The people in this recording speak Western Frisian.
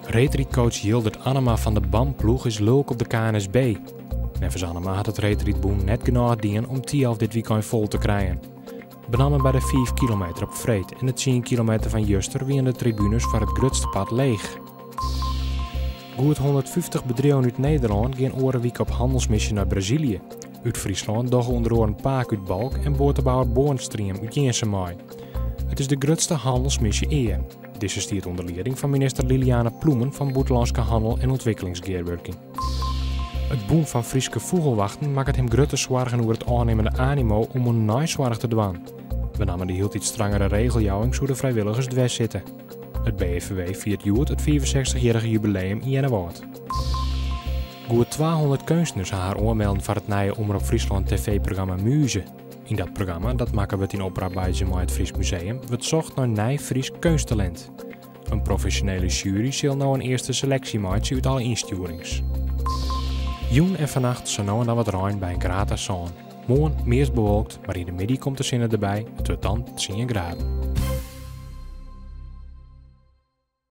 Reedrydcoach Jildert Anema fan de BAM-ploech is lulk op de KNSB. Neffens Anema hat it reedrydbûn net genôch dien om Thialf dit wykein fol te krijen. Benammen by de 5 kilometer op freed en de 10 kilometer fan juster wiene de tribunes foar it grutste part leech. Goed 150 bedriuwen út Nederlân gean oare wike op hannelsmisje nei Brazilië. Út Fryslân dogge ûnder oaren Paak út Balk en boatebouwer Boornstream út Jirnsum mei. It is de grutste hannelsmisje ea. Dizze stiet ûnder lieding fan minister Liliane Ploumen fan Bûtenlânske Hannel en Untwikkelingsgearwurking. It Bûn fan Fryske Fûgelwachten makket him grutte soargen oer it ôfnimmende animo om oan neisoarch te dwaan. Benammen de hieltyd strangere regeljouwing soe de frijwilligers dwers sitte. It BFVW fiert hjoed it 65-jierrige jubileum yn Earnewâld. Goed 200 keunstners ha har oanmelden foar it nije Omrop Fryslân TV-programma Muze. Yn dat programma, dat makke wurdt yn oparbeidzjen mei it Frysk Museum, wurdt socht nei nij Frysk keunsttalint. In profesjonele sjuery sil no in earste seleksje meitsje út alle ynstjoerings. Jûn en fannacht sa no en dan wat rein by in graad as sân. Moarn meast bewolkt, mar yn de middei komt de sinne derby. It wurdt dan 10 graden.